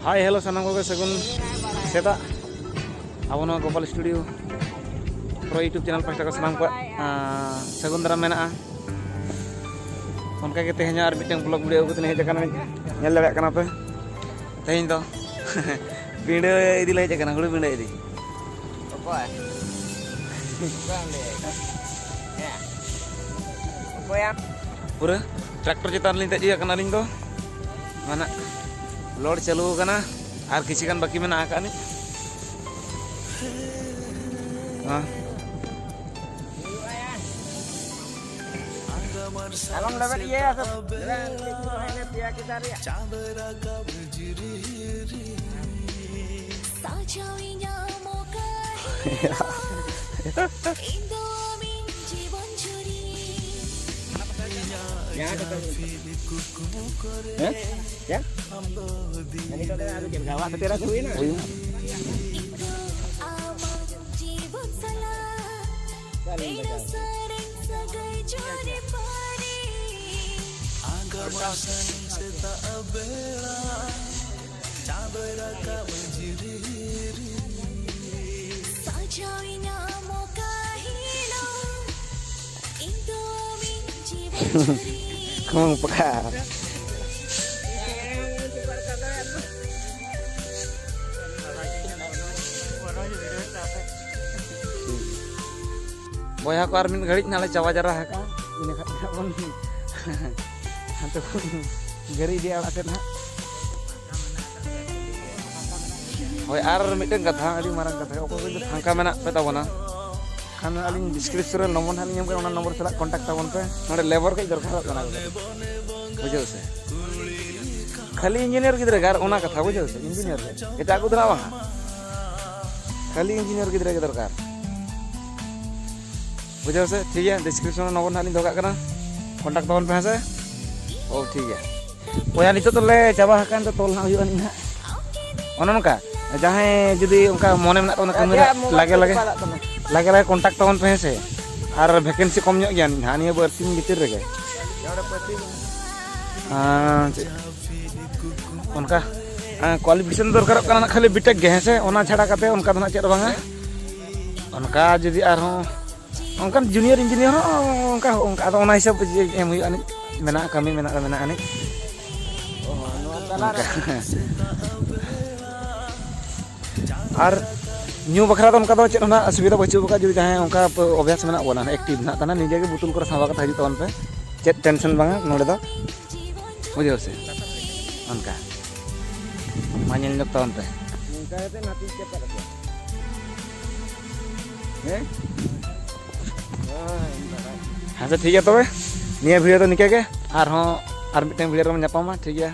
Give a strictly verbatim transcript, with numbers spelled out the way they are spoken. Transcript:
ᱦᱟᱭ, hello, ᱥᱟᱱᱟᱢ ᱠᱚᱜᱮ ᱥᱟᱹᱜᱩᱱ ᱥᱮᱛᱟᱜ᱾ ᱟᱵᱚ ᱱᱚᱣᱟ ᱜᱳᱯᱟᱞ ᱥᱴᱩᱰᱤᱭᱳ ᱯᱨᱳ YouTube ᱪᱮᱱᱮᱞ ᱯᱟᱦᱴᱟ ᱠᱚ ᱥᱟᱱᱟᱢ ᱠᱚᱣᱟᱜ, ᱟᱸ, ᱥᱟᱹᱜᱩᱱ ᱫᱟᱨᱟᱢ ᱢᱮᱱᱟᱜᱼᱟ᱾ ᱚᱱᱠᱟᱜᱮ ᱛᱮᱦᱮᱧ ᱦᱚᱸ ᱟᱨ ᱢᱤᱫᱴᱟᱝ ᱵᱞᱚᱜ ᱵᱷᱤᱰᱤᱭᱳ ᱟᱹᱜᱩ ᱠᱟᱛᱮ ᱦᱮᱡ ᱟᱠᱟᱱᱟ, ᱧᱮᱞ ᱫᱟᱲᱮᱭᱟᱜ ᱠᱟᱱᱟ ᱯᱮ᱾ ᱛᱮᱦᱮᱧ ᱫᱚ ᱵᱤᱸᱰᱟᱹ ᱤᱫᱤ ᱞᱮ ᱦᱮᱡ ᱟᱠᱟᱱᱟ, ᱦᱩᱲᱩ ᱵᱤᱸᱰᱟᱹ ᱤᱫᱤ᱾ ᱚᱠᱚᱭ? ᱚᱠᱚᱭ ᱚᱸᱰᱮ? ᱦᱮᱸ? ᱚᱠᱚᱭᱟᱢ? ᱯᱩᱨᱟᱹ ᱴᱨᱟᱠᱴᱚᱨ ᱪᱮᱛᱟᱱ ᱨᱮᱞᱤᱧ ᱫᱮᱡ ᱤᱭᱟᱹ ᱠᱟᱱᱟ ᱟᱹᱞᱤᱧ ᱫᱚ᱾ ᱢᱟᱱᱮ ᱞᱳᱰ ᱪᱟᱹᱞᱩ ᱟᱠᱟᱱᱟ, ᱟᱨ ᱠᱤᱪᱷᱩ ᱜᱟᱱ ᱵᱟᱹᱠᱤ ᱢᱮᱱᱟᱜ ᱟᱠᱟᱫ ᱟᱹᱱᱤᱡ᱾ ᱦᱮᱸ᱾ ᱟᱞᱚᱢ ᱞᱮᱵᱮᱫ ᱤᱭᱟᱹᱭᱟ ᱥᱮ᱾ ᱞᱮᱵᱮᱫ ᱯᱮᱭᱟ ᱠᱮᱫᱟ ᱨᱮᱭᱟᱜ᱾ ᱥᱟᱡᱟᱣᱤᱧᱟᱢ ᱚᱠᱟ ᱦᱤᱞᱳᱜ, ᱤᱧ ᱫᱚ ᱟᱢᱤᱧ ᱡᱤᱵᱚᱱ ᱡᱩᱨᱤ᱾ ᱦᱮᱸ? ᱪᱮᱫ? ᱜᱟᱵᱟ ᱥᱮᱴᱮᱨᱟ ᱥᱮ ᱦᱩᱭᱱᱟ? ᱦᱩᱭᱱᱟ᱾ ᱤᱧ ᱫᱚ ᱟᱢᱟᱜ ᱡᱤᱵᱚᱱ ᱥᱟᱞᱟᱜ, ᱯᱮᱲᱟ ᱥᱟᱨᱮᱡ ᱥᱟᱹᱜᱟᱹᱭ ᱡᱩᱨᱤ ᱯᱟᱹᱨᱤ᱾ ᱟᱸᱜᱟ ᱢᱟᱨᱥᱟᱞ ᱥᱮᱛᱟᱜ ᱵᱮᱲᱟ, ᱪᱟᱸᱫᱚᱭ ᱨᱟᱠᱟᱵ ᱡᱤᱨᱤ ᱨᱤ᱾ ᱥᱟᱡᱟᱣᱤᱧᱟᱢ ᱚᱠᱟ ᱦᱤᱞᱳᱜ, ᱤᱧ ᱫᱚ ᱟᱢᱤᱧ ᱡᱤᱵᱚᱱ ᱡᱩᱨᱤ᱾ ᱠᱷᱩᱢ ᱯᱟᱠᱟ᱾ ᱵᱚᱭᱦᱟ ᱠᱚ, ᱟᱨ ᱢᱤᱫ ᱜᱷᱟᱹᱲᱤᱡ ᱱᱟᱦᱟᱜ ᱞᱮ ᱪᱟᱵᱟ ᱡᱟᱣᱨᱟ ᱟᱠᱟᱱᱟ, ᱤᱱᱟᱹ ᱠᱷᱟᱱ ᱱᱟᱦᱟᱜ ᱵᱚᱱ ᱦᱟᱱᱛᱮ ᱵᱚᱱ ᱜᱟᱹᱲᱤ ᱤᱫᱤᱭᱟ ᱚᱲᱟᱜ ᱥᱮᱫ ᱱᱟᱦᱟᱜ᱾ ᱦᱳᱭ, ᱟᱨ ᱢᱤᱫᱴᱮᱱ ᱠᱟᱛᱷᱟ, ᱟᱹᱰᱤ ᱢᱟᱨᱟᱝ ᱠᱟᱛᱷᱟ, ᱚᱠᱚᱭ ᱠᱚ ᱡᱩᱫᱤ ᱯᱷᱟᱸᱠᱟ ᱢᱮᱱᱟᱜ ᱯᱮ ᱛᱟᱵᱚᱱᱟ, ᱠᱷᱟᱱ ᱟᱹᱞᱤᱧ ᱰᱤᱥᱠᱨᱤᱯᱥᱚᱱ ᱨᱮ ᱱᱚᱢᱵᱚᱨ ᱱᱟᱦᱟᱜ ᱞᱤᱧ ᱮᱢ ᱠᱟᱜᱼᱟ, ᱚᱱᱟ ᱱᱚᱢᱵᱚᱨ ᱥᱟᱞᱟᱜ ᱠᱚᱱᱴᱟᱠᱴ ᱛᱟᱵᱚᱱ ᱯᱮ᱾ ᱱᱚᱰᱮ ᱞᱮᱵᱚᱨ ᱠᱟᱹᱡ ᱫᱚᱨᱠᱟᱨᱚᱜ ᱠᱟᱱᱟ, ᱵᱩᱡᱷᱟᱹᱣ ᱥᱮ? ᱠᱷᱟᱹᱞᱤ ᱤᱧᱡᱤᱱᱤᱭᱟᱨ ᱜᱤᱫᱽᱨᱟᱹ ᱜᱮ, ᱟᱨ ᱚᱱᱟ ᱠᱟᱛᱷᱟ, ᱵᱩᱡᱷᱟᱹᱣ ᱥᱮ? ᱤᱧᱡᱤᱱᱤᱭᱟᱨ ᱜᱮ, ᱮᱴᱟᱜ ᱠᱚᱫᱚ ᱱᱟᱦᱟᱜ ᱵᱟᱝ, ᱠᱷᱟᱹᱞᱤ ᱤᱧᱡᱤᱱᱤᱭᱟᱨ ᱜᱤᱫᱽᱨᱟᱹ ᱜᱮ ᱫᱚᱨᱠᱟᱨ, ᱵᱩᱡᱷᱟᱹᱣ ᱥᱮ? ᱴᱷᱤᱠ ᱜᱮᱭᱟ, ᱰᱤᱥᱠᱨᱤᱯᱥᱚᱱ ᱨᱮ ᱱᱚᱢᱵᱚᱨ ᱱᱟᱦᱟᱜ ᱞᱤᱧ ᱫᱚᱦᱚ ᱠᱟᱜ ᱠᱟᱱᱟ, ᱠᱚᱱᱴᱟᱠᱴ ᱛᱟᱵᱚᱱ ᱯᱮ, ᱦᱮᱸ ᱥᱮ? ᱚ, ᱴᱷᱤᱠ ᱜᱮᱭᱟ᱾ ᱵᱚᱭᱦᱟ, ᱱᱤᱛᱚᱜ ᱫᱚᱞᱮ ᱪᱟᱵᱟ ᱟᱠᱟᱱ ᱛᱮ ᱛᱚᱞ ᱱᱟᱦᱟᱜ ᱦᱩᱭᱩᱜᱼᱟ ᱱᱤᱛ ᱱᱟᱦᱟᱜ᱾ ᱚᱱᱮ ᱱᱚᱝᱠᱟ, ᱡᱟᱦᱟᱸᱭ ᱡᱩᱫᱤ ᱚᱱᱠᱟ ᱢᱚᱱᱮ ᱢᱮᱱᱟᱜ ᱛᱟᱵᱚᱱᱟ ᱠᱟᱹᱢᱤ ᱨᱮ, ᱟᱡᱟᱜ ᱢᱳᱵᱟᱭᱤᱞ ᱞᱟᱜᱮ ᱛᱮ ᱞᱟᱜᱮ, ᱪᱟᱞᱟᱜ ᱠᱟᱱᱟ᱾ ᱞᱟᱜᱮ ᱞᱟᱜᱮ ᱠᱚᱱᱴᱟᱠᱴ ᱛᱟᱵᱚᱱ ᱯᱮ, ᱦᱮᱸ ᱥᱮ? ᱟᱨ ᱵᱷᱮᱠᱮᱱᱥᱤ ᱠᱚᱢ ᱧᱚᱜ ᱜᱮᱭᱟ ᱱᱤᱛ ᱱᱟᱦᱟᱜ, ᱱᱤᱭᱟᱹ ᱵᱟᱨ ᱥᱤᱧ ᱵᱷᱤᱛᱤᱨ ᱨᱮᱜᱮ᱾ ᱟᱨ ᱪᱮᱫ? ᱚᱱᱠᱟ ᱠᱳᱣᱟᱞᱤᱯᱷᱤᱠᱮᱥᱚᱱ ᱫᱚᱨᱠᱟᱨᱚᱜ ᱠᱟᱱᱟ ᱱᱟᱜ ᱠᱷᱟᱹᱞᱤ ᱵᱤᱴᱮᱠ ᱜᱮ, ᱦᱮᱸ ᱥᱮ? ᱚᱱᱟ ᱪᱷᱟᱲᱟ ᱠᱟᱛᱮ ᱚᱱᱠᱟ ᱫᱚ ᱱᱟᱜ ᱪᱮᱫ ᱦᱚᱸ ᱵᱟᱝᱟ᱾ ᱚᱱᱠᱟ ᱡᱩᱫᱤ ᱟᱨᱦᱚᱸ ᱚᱱᱠᱟᱱ ᱡᱩᱱᱤᱭᱟᱨ ᱤᱧᱡᱤᱱᱤᱭᱟᱨ ᱦᱚᱸ ᱚᱱᱠᱟ, ᱚᱱᱠᱟ ᱟᱫᱚ ᱚᱱᱟ ᱦᱤᱥᱟᱹᱵ ᱮᱢ ᱦᱩᱭᱩᱜᱼᱟ ᱟᱹᱱᱤᱡ, ᱢᱮᱱᱟᱜᱼᱟ, ᱠᱟᱹᱢᱤ ᱢᱮᱱᱟᱜᱼᱟ, ᱢᱮᱱᱟᱜᱼᱟ ᱟᱹᱱᱤᱡ᱾ ᱚᱱᱠᱟ᱾ ᱟᱨ ᱧᱩ ᱵᱟᱠᱷᱨᱟ ᱫᱚ ᱚᱱᱠᱟ ᱫᱚ ᱪᱮᱫ ᱦᱚᱸ ᱱᱟᱜ ᱚᱥᱩᱵᱤᱫᱷᱟ ᱵᱟᱹᱪᱩᱜ ᱟᱠᱟᱫᱟ᱾ ᱡᱩᱫᱤ ᱡᱟᱦᱟᱸᱭ ᱚᱱᱠᱟ ᱚᱵᱷᱭᱟᱥ ᱢᱮᱱᱟᱜ ᱵᱚᱱᱟ, ᱮᱠᱴᱤᱵᱷ ᱱᱟᱜ ᱛᱟᱦᱮᱱᱟ, ᱱᱤᱡᱮ ᱜᱮ ᱵᱳᱛᱚᱞ ᱠᱚᱨᱮ ᱥᱟᱢᱵᱟᱣ ᱠᱟᱛᱮ ᱦᱤᱡᱩᱜ ᱛᱟᱵᱚᱱ ᱯᱮ, ᱪᱮᱫ ᱴᱮᱱᱥᱚᱱ ᱵᱟᱝᱟ ᱱᱚᱰᱮ ᱫᱚ, ᱵᱩᱡᱷᱟᱹᱣ ᱥᱮ? ᱚᱱᱠᱟ ᱢᱟ ᱧᱮᱞ ᱧᱚᱜ ᱛᱟᱵᱚᱱ ᱯᱮ᱾ ᱱᱚᱝᱠᱟ ᱠᱟᱛᱮ ᱱᱟᱛᱮᱧ ᱪᱮᱯᱮᱫ ᱟᱠᱚᱣᱟ᱾ ᱦᱮᱸ? ᱦᱮᱸ, ᱤᱧ ᱵᱟᱲᱟᱭ᱾ ᱦᱮᱸ, ᱛᱚ ᱴᱷᱤᱠ ᱜᱮᱭᱟ ᱛᱚᱵᱮ, ᱱᱤᱭᱟᱹ ᱵᱷᱤᱰᱤᱭᱳ ᱫᱚ ᱱᱤᱝᱠᱟᱹ ᱜᱮ, ᱟᱨᱦᱚᱸ ᱟᱨ ᱢᱤᱫᱴᱮᱱ ᱵᱷᱤᱰᱤᱭᱳ ᱨᱮᱵᱚᱱ ᱧᱟᱯᱟᱢᱟ, ᱴᱷᱤᱠ ᱜᱮᱭᱟ?